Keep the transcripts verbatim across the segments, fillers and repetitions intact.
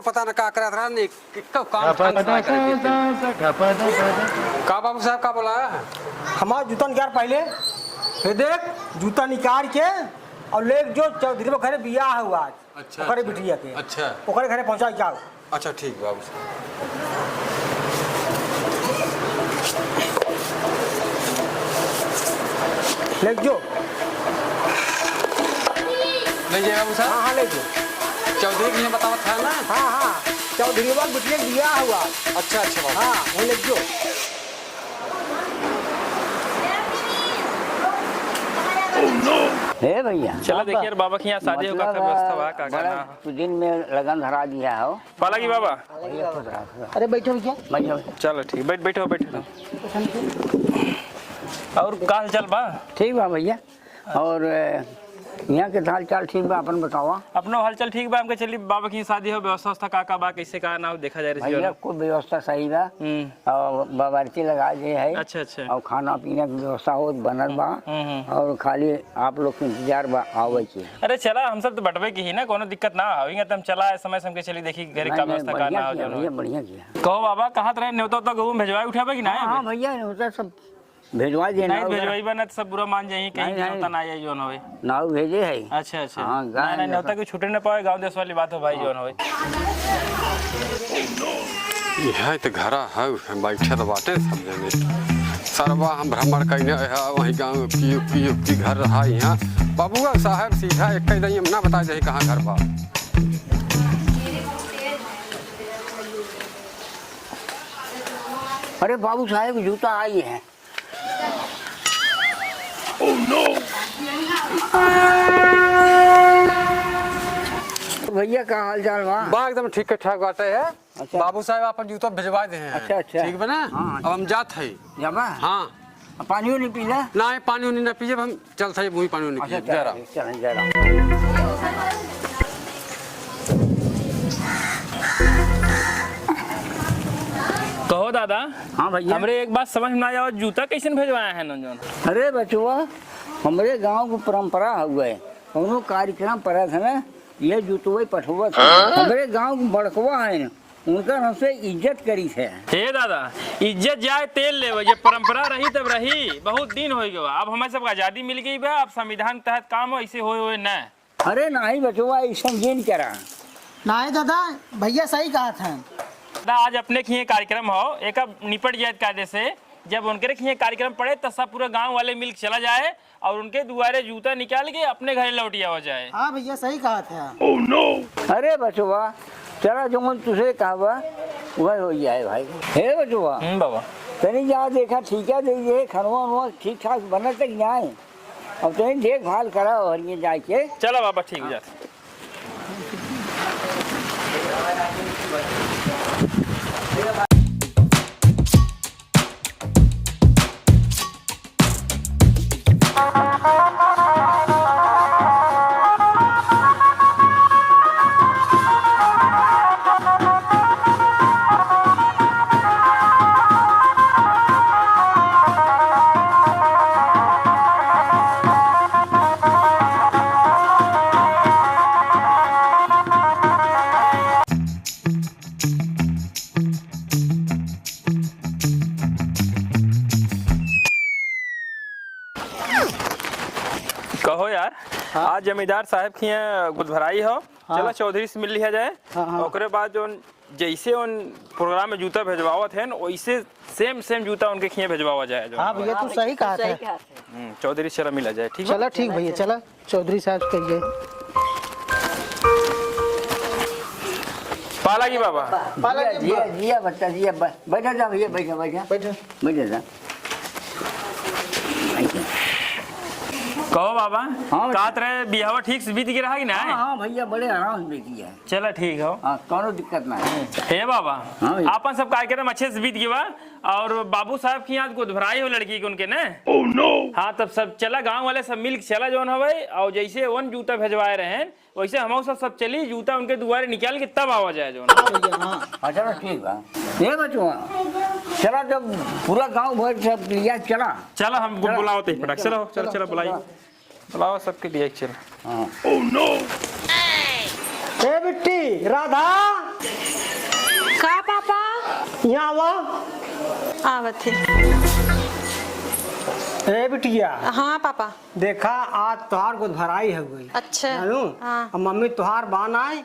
पता न का करत रहा, नहीं, क-, क-, काम ढंग से ना करे देते। का बाबू साहब, का बोला? हमार जूता निकाल पहले। ये देख, जूता निकाल के और ले जो चौधरी के घरे बियाह हुआ आज। अच्छा, ओकरे अच्छा। बिटिया के। अच्छा। ओकरे घरे पहुंचा के आओ। अच्छा, ठीक बाबू साहब। ले जो। ले जाए बाबू साहब? हाँ, हाँ, ले जो। चौधरी के यहाँ बतावत है ना? हाँ, हाँ, चौधरी बाबू बिटिया के बियाह हुआ। अच्छा, अच्छा बाबू। हाँ, वो ले जो। हे भैया, चला देखिए यार, बाबा के यहाँ शादी होगा, मतलब, का व्यवस्था बा, का बड़ा करना? दिन में लगन धरा दिया हो। पालागी बाबा। भैया खुश रहो। अरे बैठो भैया। बैठो। चलो ठीक, बैठ, बैठो, बैठो। और का हाल चाल बा? ठीक बा भैया। और, अ, यहाँ के हाल चाल ठीक बा, अपन बतावा। अपनो हाल चाल ठीक बा, हमके चली बाबा की शादी हो, व्यवस्था उवस्था का, का बा, कैसे का ना हो, देखा जाए भैया, रिश्तेदार। कुल व्यवस्था सही बा। हम्म। और बावर्ची लगा दे है। अच्छा, अच्छा। और खाना पीना की व्यवस्था हो बनल बा। हम्म, हम्म। और खाली आप लोग के इंतजार बा आवे के। अरे चला, हम सब तो बटवे की ही ना, कोनो दिक्कत ना आवेंगे, तो हम चला, इस समय से हमके चली देखी घर का नहीं, नहीं, व्यवस्था का बढ़िया ना हो, किया जौन हो। भैया, बढ़िया किया। कहो बाबा, कहाँ रहे, न्योता तो गहूँ भेजवाए उठा बा कि ना हाँ, आवे? हाँ भैया, न्योता सब भेजवा दे, नहीं, नाव भेजवाई बा ना तो सब बुरा मान जाई, कहीं नहीं, नहीं। न्योता ना आई, जौन होए। नाव भेजे है। अच्छा, अच्छा। हाँ, नहीं, गाय नहीं, में न्योता सब के छूटे ना पावे, गाँव देश वाली बात हो भाई, जौन होए। यह तो घरा है, बैठे तो बाटे सब जने। सरवा हम भ्रमण कइने है, वहीं गाँव की, की, की घर रहा यहाँ। बाबुआ साहब सीधा एक ही दई हम ना बता दे कहाँ घर बा। अरे बाबू साहब, जूता आई है। Oh no! भैया, का हाल चाल बा? बा एकदम ठीक ठाक बाटे है। अच्छा। बाबू साहब आपन जूता भेजवा दे हैं। अच्छा, अच्छा। ठीक बा ना? हाँ, हाँ। अब हम जात है। जाबा? हाँ। अब पानी उनी पीला? ना, पानी उनी ना पीजे, हम चलत है, वही पानी उनी अच्छा, पीजे। अच्छा, जरा। चल, जरा। कहो दादा। हाँ भैया। हमरे एक बात समझ में ना आवा, जूता कैसन भेजवाया है नौजवान? अरे बचवा, हमरे गाँव की परंपरा हुआ है, कौनो कार्यक्रम पड़ा था ना, ये जूतवे पठवत है। हाँ? हमरे गाँव के बड़कवा है ना, उनका हमसे इज्जत करी है। हे दादा, इज्जत जाए तेल लेवे, जब परंपरा रही तब रही, बहुत दिन हो गवा। अब हमारे सबका आजादी मिल गई बा, अब संविधान के तहत काम हो, ऐसे होए होए न। अरे नाही बचवा, ऐसा जिन करा। नाही दादा, भैया सही कहा था। दादा, आज अपने के यहाँ कार्यक्रम हो, एक अब निपट जाए कायदे से। जब उनके के यहाँ कार्यक्रम पड़े, तब सब पूरा गाँव वाले मिल के चला जाए और उनके दुआरे जूता निकाल के अपने घरे लौट आवा जाए। हाँ भैया, सही कहा था। Oh no! अरे बचवा, चला जौन तुसे कहबा, वह हो जाए भाई। हे बचवा, हम्म बाबा। तनी जा देखा, ठीक है, दे ये खनवा वनवा ठीक ठाक बनत है कि नाही? अब तनी देखभाल करा और ये जाके। चला बाबा, ठीक हो जाता। कहो यार, हाँ? आज जमींदार साहब के यहाँ गुदभराई हो, हाँ। चला चौधरी से मिल लिया जाए। हाँ, हाँ। ओकरे बाद जौन जैसे उन प्रोग्राम में जूता भेजवावत हैं, वैसे same, same जूता उनके खिए भेजवावा जाए, जो हाँ भैया, तू सही कहा था। हम्म, चौधरी से चला मिला जाए, ठीक बा? चला ठीक भैया, चला चौधरी साहब से कहिए। पालागी बाबा। पालागी जिया, बा- जिया, जिया बच्चा, जिया, ब-, बैठा जा भैया, बैठा, बैठा। बैठा। बैठा जा। कहो बाबा, हाँ, कहत रहे बियाहवा ठीक से बीत गया रहा कि ना? हाँ, हाँ भैया, बड़े आराम से बीत गया है। चला ठीक हो। हाँ, कौनो दिक्कत ना है। हे बाबा, हाँ भैया। आपन सब कार्यक्रम अच्छे से बीत गया बा, और बाबू साहब की आज गुदभराई हो लड़की के उनके ने। Oh no! हाँ, तब सब चला, गांव वाले सब मिल के चला जौन हवे, और जैसे वन जूता भेजवाए रहे हैं, वैसे हम सब, सब चली, जूता उनके दुआरे निकाल के तब आवा जाए जौन। हाँ भैया, हाँ। अच्छा, तो ठीक बा। ये बचवा, चला जब पूरा गांव भर सब लिया, चला। चला, हम चला। बुलाओ ते फटाक से, चला, चला, चला, चला, बुलाई। चला। बुलावा सबके लिए, चल। हाँ। Oh no! ए बिट्टी, राधा, यहाँ आवा। आवत है। ए बिटिया। हाँ पापा। देखा, आज तोहार गोद भराई हो गई। अच्छा। जानू? हाँ। अब मम्मी तोहार बान आए,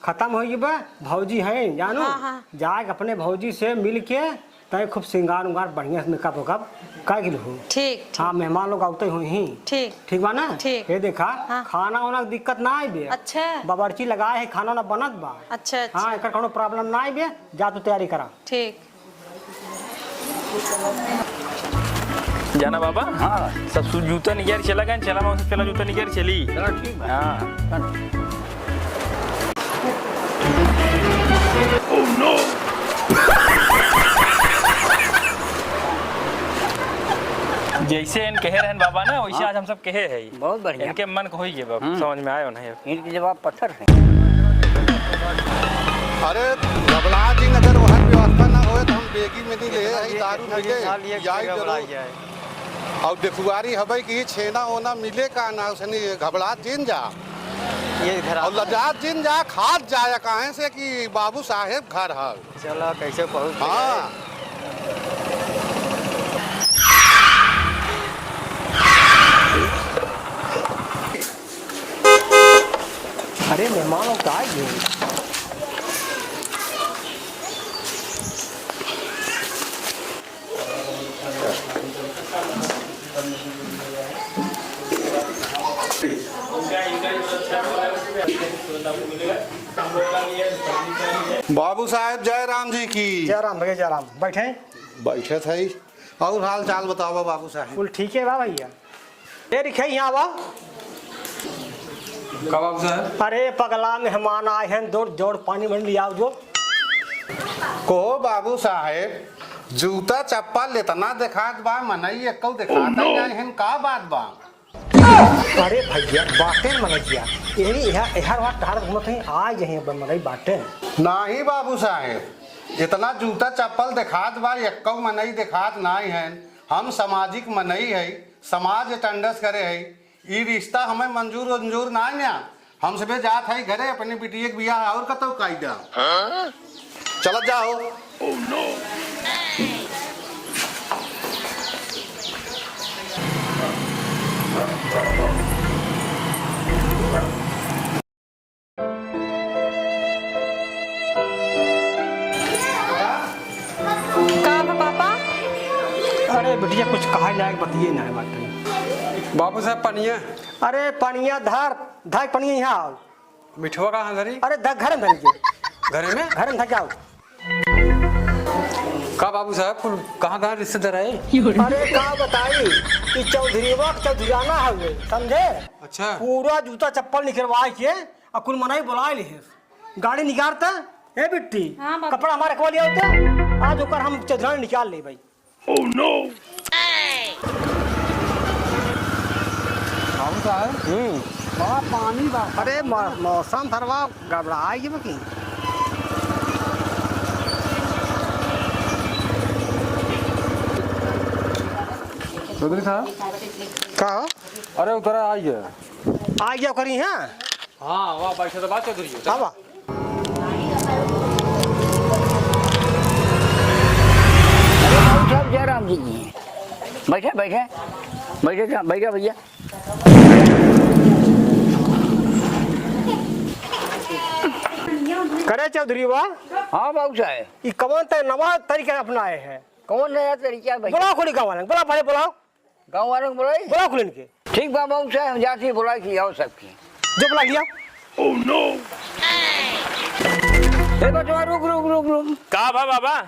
खत्म हो गई बा, भौजी हैं, जानू? हाँ, हाँ। जाए अपने भौजी से मिल के तय खूब सिंगार उंगार बढ़िया से मेकअप वेकअप कर गिल हो। ठीक, ठीक। हाँ, मेहमान लोग आवते हुई ही। ठीक। ठीक बा ना? ठीक। ये देखा, हाँ। खाना वाना के दिक्कत ना आई बे। अच्छा। बावर्ची लगाए है, खाना वाना बनत बा। अच्छा, अच्छा। हाँ, एकर कोनो problem ना आई बे, जा तू तैयारी करा। ठीक। जाना बाबा? हाँ। सब सु-, जूता निकाल चला गए, चला मैं उसे चला जूता निकाल चली। चलो, ठीक बा। हाँ। चलो। Oh, no! जैसे इन कहे रहन बाबा ना, वैसे हाँ। आज हम सब कहे हैं। बहुत बढ़िया। इनके मन को होई गए बाबा, हम्म। समझ में आयो नहीं। ईंट के जवाब पत्थर है। अरे, घबरा जिन, अगर वहाँ व्यवस्था ना होए तो हम बेगी में नहीं ले आई, दारू मिले, जाई जरूर। और देखुआरी हबै कि छेना ओना मिले का ना, उसने घबरा जिन जा। ये घर और लजा जिन जा, खात जाया काहे से कि बाबू साहेब घर हल। चला, कैसे पहुँच गए? हाँ। अरे, मेहमान लोग तो आ गए। बाबू साहेब, जय राम जी की। जय राम भैया, जय राम। बैठे। बैठे थे। और हाल चाल बतावा बाबू साहेब। कुल ठीक है बा भैया। ए रिखे, यहाँ आवा। का बाबू साहेब? अरे पगला, मेहमान आए हैं, दौड़ दौड़ पानी वानी लियाओ जो। को बाबू साहेब, जूता चप्पल इतना देखात बा, मनई एक्कौ देखात नहीं आए हैं, का बात बा? अरे भैया, बाटे मनैया, यही यहाँ एहर वहाँ टहर घूमत हैं, आ यहीं अब मनई बाटे। नाही बाबू साहेब, इतना जूता चप्पल देखात बा, एक्कौ मनई देखात नाई हैं। हम सामाजिक मनई है, समाज attendance करे है, ई रिश्ता हमें मंजूर उंजूर नाई ना। हम सबे जात है घरे, अपने बिटिया के बियाह और कतौ काई दा। चलत जाओ। का बा पापा? अरे बिटिया, कुछ कहा लायक बतिये ना है बाटे। बाबू साहेब, पनिया। अरे पनिया धर, धर पनिया यहाँ आओ। मिठवा कहाँ धरी? अरे धर, घर में धर के। घरे में? घर में धर के आओ। का बाबू साहेब, कुल कहाँ कहाँ रिश्तेदार है? अरे का बताई, ई चौधरीवा के चौधराना हवे, समझे? अच्छा। पूरा जूता चप्पल निकरवाए के आ कुल मनई बोलाए लिहेस। गाड़ी निकारता, ए बिट्टी, हाँ, बाबू। कपड़ा हमार रखवा लिया होता, आज ओकर हम चौधरानी निकाल ले भाई। Oh no! बाबू साहब, हम्म। बड़ा पानी बा। अरे, मौ-, मौसम थरवा गड़बड़ाए के बकी। चौधरी साहब। का हो? अरे, उतरा, आ गया। आ गया ओकरी, हाँ? हाँ, वहाँ बैठे तो बात चौधरी हो। हाँ, वाह। अरे बाबू साहब, जयराम जी की। बैठे, बैठे। बैठे, बैठे भैया। करे चौधरी बा? हाँ बाबू साहब। ई कवन तय नवा तरीका अपनाए हैं? कवन नया तरीका है भैया? बुलाओ खुली गाँव वाले, बुलाओ, पहले बुलाओ। गाँव वालों को बुलाई? बुलाओ खुली इनके। ठीक बा बाबू साहब, हम जाती बुलाई के आओ सबकी। जो बुला लिया। Oh no! ए बचवा, रुक, रुक, रुक, रुक। का बा बाबा?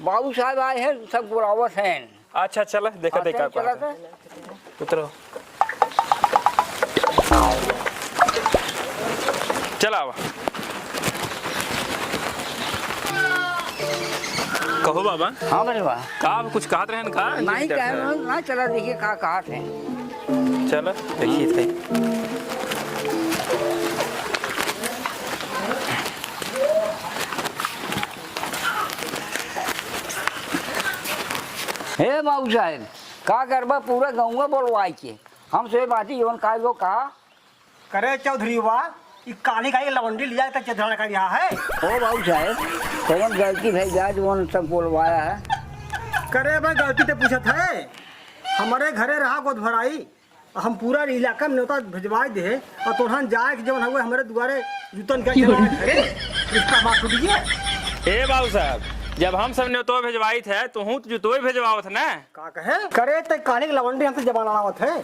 बाबू साहब आए हैं, सब बुलावत हैं। अच्छा, चला, देखा, हाँ, देखा, चल, चला कौन था। उतरो। चला आवा। कहो बाबा। हाँ बचवा। का कुछ कहत रहन का? नहीं कहे, ना चला, देखिए का कहत हैं। चला, देखिए थे। हे बाबू साहेब, का करबा, पूरा गउँवा बोलवाई के। हम से बाती जौन का गो का? करे चौधरी बा, ई काली का ये लवंडी लिया के चेत धराना का यहाँ है। ओ बाबू साहब, कौन गलती भई जाए जो उन सब बोलवाया है? करे भाई, गलती ते पूछत है। हमरे घरे रहा गोद भराई, हम पूरा इलाका में न्योता भेजवाई दे, और तोहन जाए के जौन हवे हमरे दुआरे जूतन का चला रखे। रिश्ता बात टूट गया। ए बाबू साहब, जब हम सब न्योतो भेजवाइत है, तो हूँ तो जूतो ही भेजवावत ना। का कहे? करे ते काली के लवंडी हमसे जबान लड़ावत है।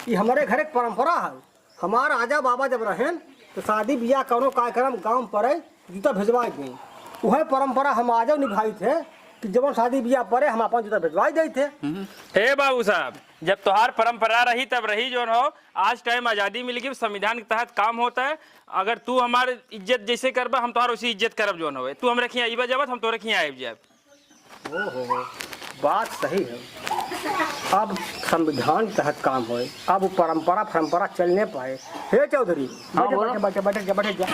ई हमरे घरे के परंपरा है। हमार आजा बाबा जब रहेन, तो शादी बियाह कौनो कार्यक्रम गाँव में पड़े, जूता भेजवाई दें। उहे परंपरा हम आजो निभाइत है कि जब शादी बियाह पड़े, हम अपन जूता भेजवाई देइत है। ए बाबू साहब, जब तोहार परंपरा रही तब रही जौन हो, आज टाइम आजादी मिल गई, संविधान के तहत काम होता है। अगर तू हमार इज्जत जैसे करबा, हम तोहार वैसी इज्जत करब जौन होवे। तू हमरे खियाँ अइबा जब, हम तोरे खियाँ आइब जाब। ओहो, बात सही है। अब संविधान के तहत काम होए, अब वो परंपरा, परंपरा चल नहीं पाए। हे चौधरी, हाँ, बैठे, बोलो। बैठे, बैठे, बैठे, बैठे, जा।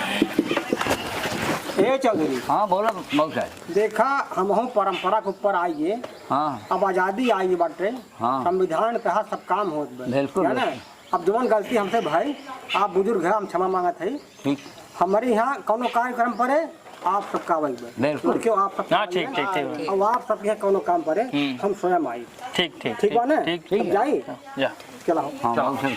हे चौधरी। हाँ, बोलो, बाबू साहब। देखा, हमहूँ परंपरा के ऊपर आइए। हाँ। अब आजादी आई बाटे, हाँ। संविधान के तहत सब काम होत बा। बिल्कुल, है ना? बिल्कुल। अब जवन गलती हमसे भई, आप बुजुर्ग हैं, हम क्षमा मांगत हई। ठीक। हमरे यहाँ कौनो कार्यक्रम पड़े, आप सबका आवे बा। बिल्कुल। क्यों आप सबका हाँ, आवे ठीक, बा। ठीक, ठीक। और आप सबके यहाँ कौनो काम पड़े, हम्म। हम स्वयं आई। ठीक, ठीक, ठीक बा ना? ठीक, ठीक। अब जाई? जा। चला हो। हाँ, चला। बहुत सही।